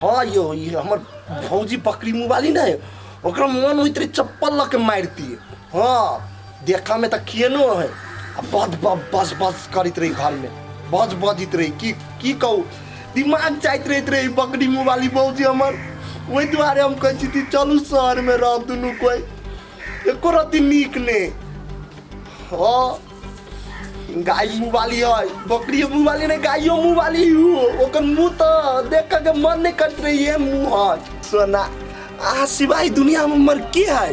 हाँ यौ, ई हमर भौजी बकरी मुँहवाली नहि, ओकरा मन होइत रहै चप्पल लऽ के मारितियै। हाँ, देखऽमे तऽ केनो है आ बद बस बस करैत रही, घरमे बज बजैत रही, की की कहू, दिमाग चाहैत रहैत रही बकरी मुँहवाली भौजी हमर। ओहि दुआरे हम कहै छी कि चलू शहरमे रहब दुनू कोइ, एको रत्ती नीक नहि। हाँ, गाय मुँह वाली है, बकरी मुँह वाली नहीं, गाइयो मुँह वाली हो। ओकर मुँह तो देख के मन नहीं करत रही है मुँह है सोना। आ सिवाय दुनिया में हमर के है?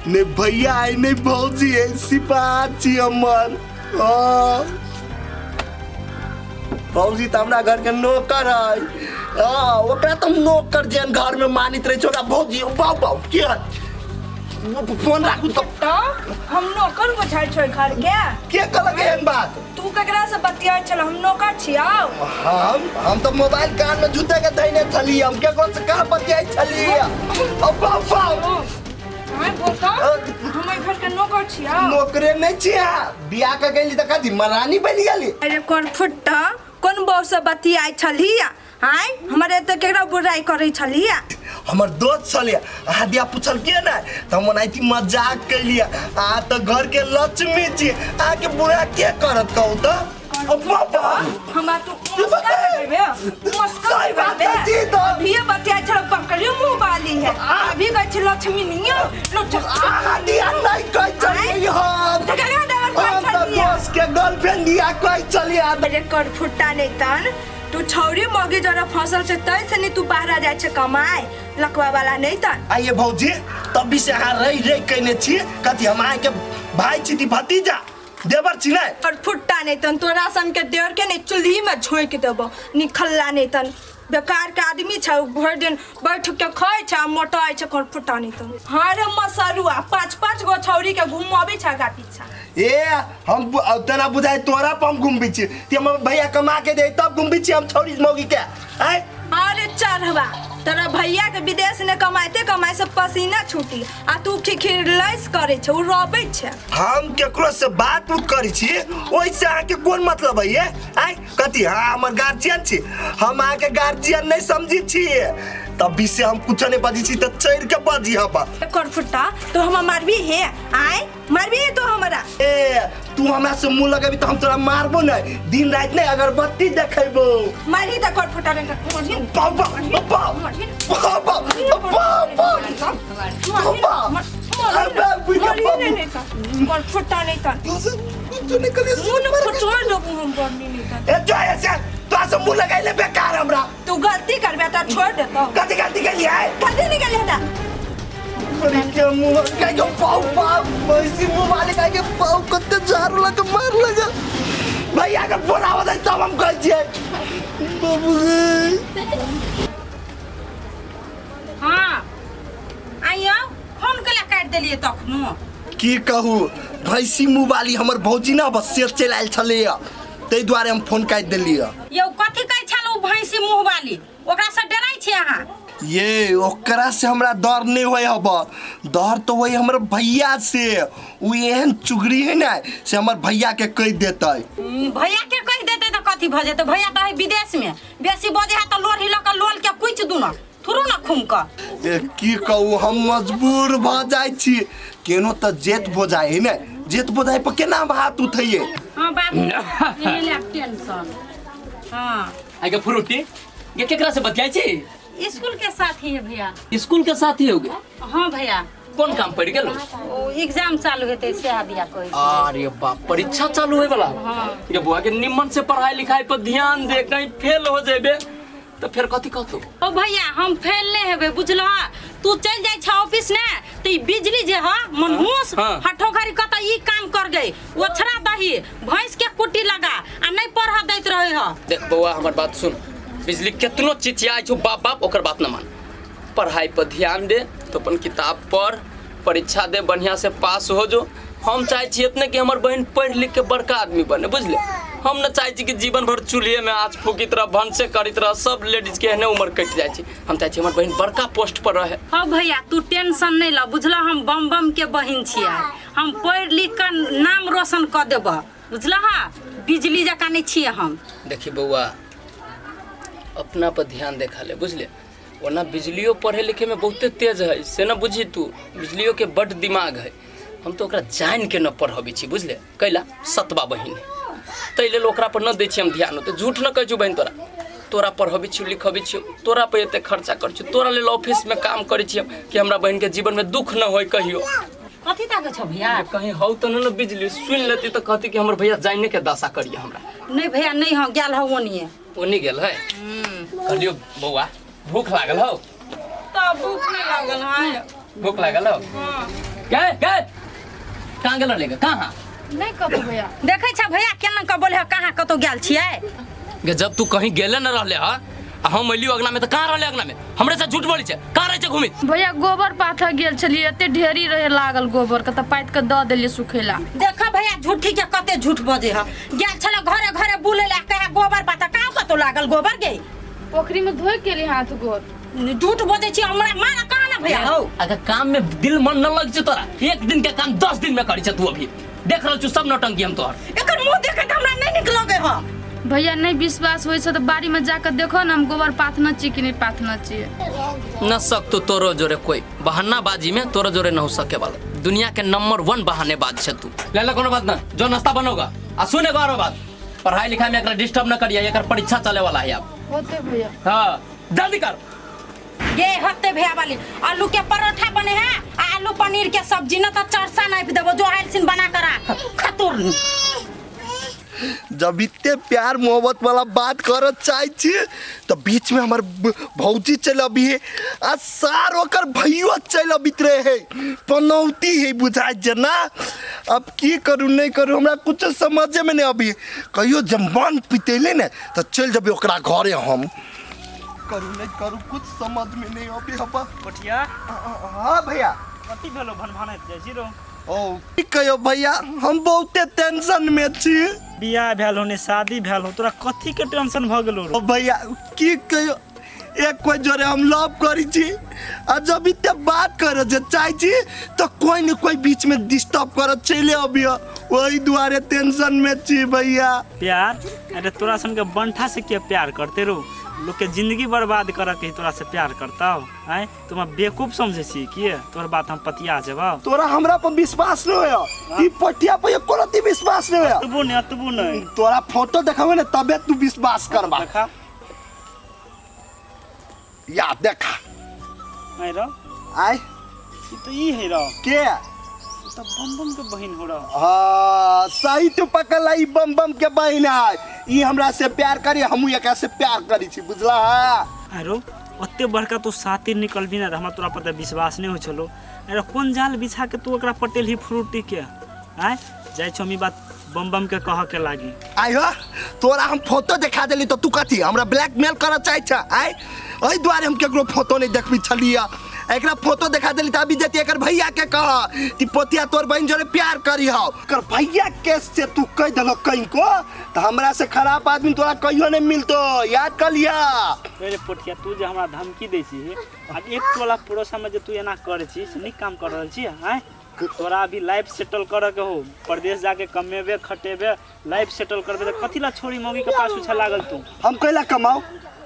ने भैया है ने भौजी है, सिपा छी हमर। हाँ, भौजी तो हमरा घर के नौकर है। हाँ, ओकरा तो हम नौकर जेहन घर में मानित रहे छी ओकरा। भौजी बाऊ बाऊ के है? फोन राखू तब। तो हम नौकर बुझाइ छौ घर के? के कहलक एहन बात? तू ककरा से बतियाइ छल हम नौकर छियौ? हम तो मोबाइल कान में जूते के धैने छली, हम केकरो से कहाँ बतियाइ छली? अब बाप बाप। हाँ, बोलता हम एहि घर के नौकर छियौ। नौकरे नहीं छिया, बियाह के गेली तऽ कथी महारानी बनि गेली? अरे कोन फुट्टा, कोन बहू से बतियाइ छलही? आय हमर एते केकरा बुराई करै छलही? हमर दोस्त छलै, अहाँ दिया पूछल के ने तऽ हम ओनाहिते मजाक केलियै। अहाँ तऽ घर के लक्ष्मी छी, अहाँके बुरा के करत कहू तऽ? हमरा तू मस्का लगेबे, मस्का सही बात लगेबे। है जी। तऽ अभी बतियाइ छल बकरी मुँह वाली है, अभी कहै छै लक्ष्मी नहीं हो लक्ष्मी। अहाँ दिया नहीं कहै छलियै हम। तऽ केकरा देवर कहै हम तऽ छलियै? दोस्त के गर्लफ्रेंड दिया कहै छलियै। अरे कर फुट्टा नहीं तन, तू छौरी मौगी जरा फसल से तै से नहीं तू बाहर जाइ छै कमाए लकवा वाला नहीं तन। आइए भौजी, तभी से अहाँ रहि रहि कयने छी कथी? हम अहाँके भाय छी ती भतीजा देवर छी नहि? और फुट्टा नहीं तन, तोरा सन के देवर के नहीं चूल्ही में झोंक देबो निखल्ला नहीं तन। बेकार के आदमी छै, भरि दिन बैठ के खाइ छै आ मोटाइ छै। कर फुट्टा नहीं तन। हाँ रे मसरुआ, पाँच पाँच गो छौरी के घुमाबै छै आगा पीछा। ए हम तेना बुझाइ तोरा पर हम घुमबै छी ते हमर भैया कमा के दे तब घुमबै छी हम छौरी मौगी के आय। अरे चढ़वा, तोरा भैया के विदेश ने कमाइते कमाइ से पसीना छूटी आ तू खिखिर लैस करै छै, उ रोबै छै। हम केकरो से बात उत करै छी ओहिसे अहाँके कोन मतलब है ये आय? कथी हाँ हमर गार्जियन छी? हम अहाँके गार्जियन नहीं समझी छी, तब भी से हम कुछो नहीं बजी छी तऽ चढ़ के बजी हम। कर फुट्टा, तो हम मारबी हे? आय मारबी हे तो हमरा? ए तू हमरा से मुंह लगेबी तऽ हम तोरा मारबो नहीं, दिन राति नहीं अगरबत्ती देखेबो। मारही तऽ कर फुट्टा नहीं तऽ मारही। बाबा बाबा बाबा बाबा मारही नहीं तऽ कर फुट्टा नहीं तऽ। कुछो नहीं कलिए। मुँह न फुटवा देबो हम बन्नी नहीं तऽ। ए जो ऐसे तोरा से मुंह लगैले बेकार हमरा। तू गलती करबे तऽ छोड़ देतो। कथी गलती केलिए? गलती नहीं केलिए तऽ अरे के मुंह काय के पाव पाव पैसी मुंह वाले काय के पाव कते झाड़ू लगे मार लगे। भैया के फोन आवत है तब हम कहै छियै बाबू रे। हाँ आइयो, फोन केला काटि देलियै तखनो? की कहू, भैंसी मुंह वाली हमर भौजी ना बस से चलि आयल छलैया, ताहि दुआरे हम फोन काटि देलियै। यौ कथी कहै छल ओ भैंसी मुँह वाली? ओकरासँ डराइ छी अहाँ? ये ओकरा से हमरा डर नहीं होय हब, डर तो वही हमर भैया से। उ एहन चुगड़ी है ना से हमर भैया के कह देतै। भैया के कहि देतै तऽ कथी भऽ जेतै? भैया तऽ है विदेशमे, बेसी बजै है तऽ लोढ़ी लऽ कऽ लोल के कुचि दू न थोड़ू न खुम कऽ। ए की कहू, हम मजबूर भऽ जाइ छी केनो तऽ जेत भऽ जाइ है ने, जेत भऽ जाइ पर केना हम हाथ उठैये? हाँ बाबू, नहि लेब टेंशन। हाँ आगे फ्रूटी ये केकरा से बतियाई छी? स्कूल के साथी है भैया। स्कूल के साथी हो गए? हाँ भैया। कोन काम पड़ गेलो? ओ एग्जाम चालू हेतै से दिया कहै छै। अरे बाप, परीक्षा चालू होय वाला? हाँ। ये बुआ के निम्मन से पढ़ाई लिखाई पर ध्यान दे, कहीं फेल हो जेबे तो फिर कथी कहतो? ओ भैया, हम फेल नहीं हेबै बुझलह। तू चलि जाइ छ ऑफिस ने तऽ ई बिजली जे ह मनहूस हठो घड़ी कतऽ ई काम कर गई, ओछरा दही, भैंस के कुट्टी लगा आ नहीं पढ़ दैत रहे ह। देख बौआ, हमर बात सुन, बिजली केतनो चिचियाइ छौ बाप बाप, ओकर बात न मान, पढ़ाई पर ध्यान दे, तो अपन किताब पढ़, परीक्षा दे, बढ़िया से पास हो जो। हम चाहे छी इतने कि हमर बहन पढ़ लिख के बड़का आदमी बने, बुझले? हम न चाहे छी कि जीवन भर चूल्हे में आँच फूकित रह, भनसे करैत रह, सब लेडीज के एहने उम्र कटि जाइ छै। हम चाहे छी हमर बहन बड़का पोस्ट पर रहे। हाँ भैया, तू टेंशन नहीं ल बुझलह, हम बम बम के बहिन छियै, हम पढ़ि लिख के नाम रोशन कऽ देबह बुझलह, बिजली जकाँ नहीं छियै हम। देखी बौआ, अपना पर ध्यान देखा ले, बुझले? ओना बिजलियो पढ़े लिखे में बहुते तेज है से न बुझी तू, बिजलियो के बड दिमाग है। हम तो ओकरा जान के न पढ़बै छी बुझले, कैला सतबा बहिन है ताहि लेल ओकरा पर न दै छी हम ध्यान। ओते झूठ न कहै छी बहिन, तोरा तोरा पढ़बै छी लिखबै छी, तोरा पर एते खर्चा करै छी, तोरा लेल ऑफिस में काम करै छी हम कि हमरा बहिन के जीवन में दुख न होय कहियो। कथी ताकै छौ भैया? कहीं हौ तऽ न बिजली सुनि लेती तऽ कहती कि हमर भैया जाने के दशा करिए हमरा। नहीं भैया नहीं, हँ गेल हौ ओनिए। ओनी गेल है? कहलियो बौआ भूख लागल हौ? तऽ भूख नहीं लागल है। भूख लागल हौ? गए गए कहाँ गेल रहले? कहाँ नहीं कतौ भैया। देखै छ भैया केना कऽ बोले हौ, कहाँ कतौ गेल छियै? गे जब तू कहीं गेले न रहले ह आ हम अलियो अगना में तऽ कहाँ रहले अगना में? हमरे से झूठ बोली छै, कहाँ रहै छै घुमित? भैया गोबर पाथऽ गेल छलियै, एते ढेरी रहे लागल गोबर के तऽ पाथि के दऽ देलियै सुखेला। देख भैया झूठी के कते झूठ बजे ह, गेल छल घरे घरे बुले ला कहे गोबर पाथऽ, कहाँ कतौ लागल गोबर गे? पोखरी में धोइ के एली हाथ गोर। झूठ बजे छी हमरा मारा कहाँ ना भैया हौ। अगर काम में दिल मन न लग छै तोरा, एक दिन के काम 10 दिन में करी छै तू। अभी देख रहल छु सब नौटंकी हम तोहर। एकर मुंह देखे त हमरा नहीं नीक लगे ह। भैया नहीं विश्वास होइ छै तऽ बाड़ी में जाके देखो ना हम गोबर पाथने छी कि नहीं पाथने छियै। न सकतो तोरो जोरे कोई बहानाबाजी में, तोरो जोरे न हो सके वाला। दुनिया के नंबर 1 बहानेबाज छै तू। ले ले कोनो बात न, जो नाश्ता बनोगा। आ सुन एगो आरो बात, पढ़ाई लिखाई में एकरा डिस्टर्ब न करिया, एकर परीक्षा चले वाला है अब। होते भैया। हाँ जल्दी कर। गे हत्ते भैया वाली आलू के परोठा बने है आ आलू पनीर के सब्जी न त चरसा नापि देबो, जो आयल सिन बना के राख खतुर। जब इतने प्यार मोहब्बत वाला बात कर चाहे छी तो बीच में हमार भौजी चल अभी है आ सार ओकर भैयो चल अबित रहे है, पनौती है बुझाइ जना। अब की करू नहीं करू हमरा कुछ समझे में नहीं अभी। कहियो जब मन पितेले ने तो चल जबे ओकरा घरे, हम करू नहीं करू कुछ समझ में नहीं अभी हपा। कोठिया। हाँ भैया। कथी भेलो भनभनाइत जाइ छी रो? ओ की कहियो भैया हम बहुते टेंशन में छी। बियाह भेल हो ने शादी भेल हो, तोरा कथी के टेंशन भ गेलो रो? ओ भैया की कहियो, एक कोई जोरे हम लव करी छी आ जब इते बात करे जे चाहे छी तो कोई न कोई बीच में डिस्टर्ब कर चले अभी, वही दुआरे टेंशन में छी भैया। प्यार? अरे तोरा सन के बंठा से के प्यार करते रो? लोग के जिंदगी बर्बाद कर के तोरा से प्यार करता हो? आय तुम बेवकूफ समझे छी की? तोर बात हम पतिया जेबा। तोरा हमरा पर विश्वास नहीं होया, ई पटिया पर एको रत्ती विश्वास नहीं होया। अतबो नहीं, अतबो नहीं। तोरा फोटो देखाबे ने तबे तू विश्वास करबा। देखा। या देखा। आय रो। आय। ई तो ई है रो। के? ई तो बम बम के बहिन हो रो। हाँ सही तू पकड़ ई बम बम के बहिन है, ई हमरा से प्यार करी हमहू एकरा से प्यार करी छी बुझला। अरे ओते बड़का तू सातिर निकलबी ना, हमरा तोरा पर त विश्वास नहीं हो छलो। अरे कोन जाल बिछा के तू ओकरा पटेलही फ्रूटी के? आय जाइ छो हम ई बात बम बम के कह के लागी। आय हो तोरा हम फोटो देखा देली तो तू कथी हमरा ब्लैकमेल कर चाहे छ? आय एहि दुआरे हम केकरो फोटो नहीं देखबी छलिया, एकरा फोटो देखा देली त अभी जति एकर भैया के कह कि पोतिया तोर बहिन जोरे प्यार करी हौ। एकर भैया के से तू कह देलक कहीं को त हमरा से खराब आदमी तोरा कहियो नहीं मिलतो, याद कर लिया। अरे पोठिया तू जे हमरा धमकी दै छी आ एक टोला पड़ोसा में जे तू एना करै छी से नीक काम कर रहल छी? आय तोरा अभी लाइफ सेटल करे के हो, परदेश जाके कमेबे खटेबे लाइफ सेटल करबे त कथी ला छोरी मौगी के पास उछा लागल तू? हम कैला कमाओ?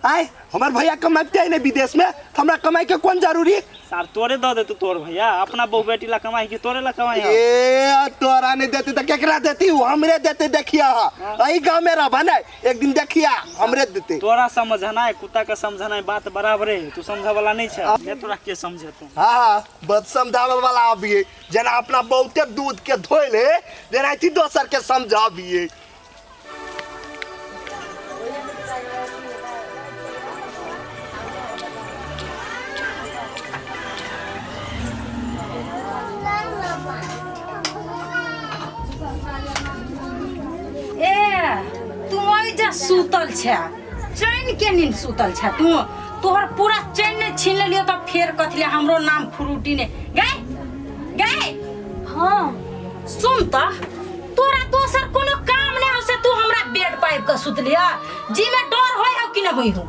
आय हमर भैया कमाते है नहीं विदेश में, त हमरा कमाई के कोन जरूरी? सार तोरे दऽ देतौ तोर भैया, अपना बहु बेटी ला कमाई कि तोरे ला कमाई? ए तोरा नहीं देते त केकरा देती? उ हमरे देते देखिया, एही गांव में रहबा ने एक दिन देखिया हमरे देते। तोरा समझनाय कुत्ता के समझनाय बात बराबरे है, तू समझे वाला नहीं छै, मैं तोरा के समझेतौ? हाँ बस समझावे वाला अभी जेना अपना बहुते दूध के धोइल है जेना थी दोसर के समझाबिए। ए तू ओइ जे सुतल छे चैन के नींद सुतल छे तू, तोहर पूरा चैन ने छीन लेलियो त फेर कथी ले हमरो नाम फ्रूटी ने गए गए। हाँ सुन त तोरा दोसर कोनो काम नहीं हो से तू हमरा बेड पाइप के सुतलिया, जी में डर होय हो कि न होय हो?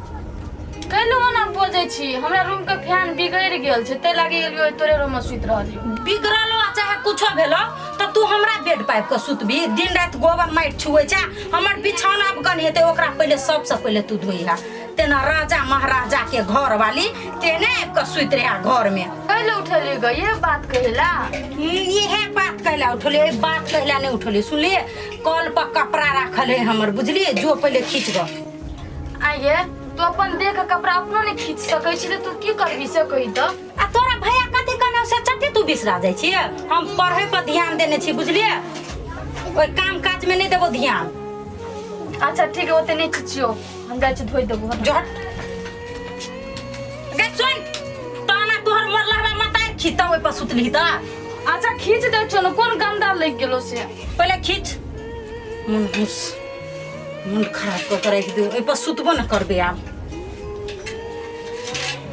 कैलू ओना बजै छी, हमरा रूम के फैन बिगड़ि गेल छै तै लागी एलियो तोरे रूम में सुति रहलियो। बिगड़लो आ चाहे कुछो भेलो त तू हमरा बेड पाइप के सुतबी, दिन रात गोबर माटि छुए छै, हमर बिछौना अब कन हेतै ओकरा पहिले सबसे पहिले तू धोइहा। तेना राजा महाराजा के घर वाली तेने आबि कऽ सुति रहे घर में। कैले उठेली ग ये बात कहेला? इहे बात कहला उठलिए, ई बात कहला नहीं उठलिए। सुनलिए, कल पर कपड़ा राखल है हमर, बुझलिए? जो पहले खींच गो। आइए तू अपन देख के कपड़ा अपनो नहीं खींच सकै छी त तू की करबी से कही त। आ तोरा भैया कथी कहने से चटे तू बिसरा जाइ छियै। हम पढ़े पर ध्यान देने छी, बुझलिए? ओहि काम काज में नहीं देबो ध्यान। अच्छा ठीक है, ओते नहीं खींचियो, हम जाइ छी धोइ देबो। जो हट गे। सुन ताना तोहर मरलहबा मताइ खींचता ओहि पर सुतली त। अच्छा खींच दे छो न, कोन गंदा लग गेलो से? पहले खींच। मन घुस मन खराब कऽ के राखि दियौ, ओहि पर सुतबो न करबै आब।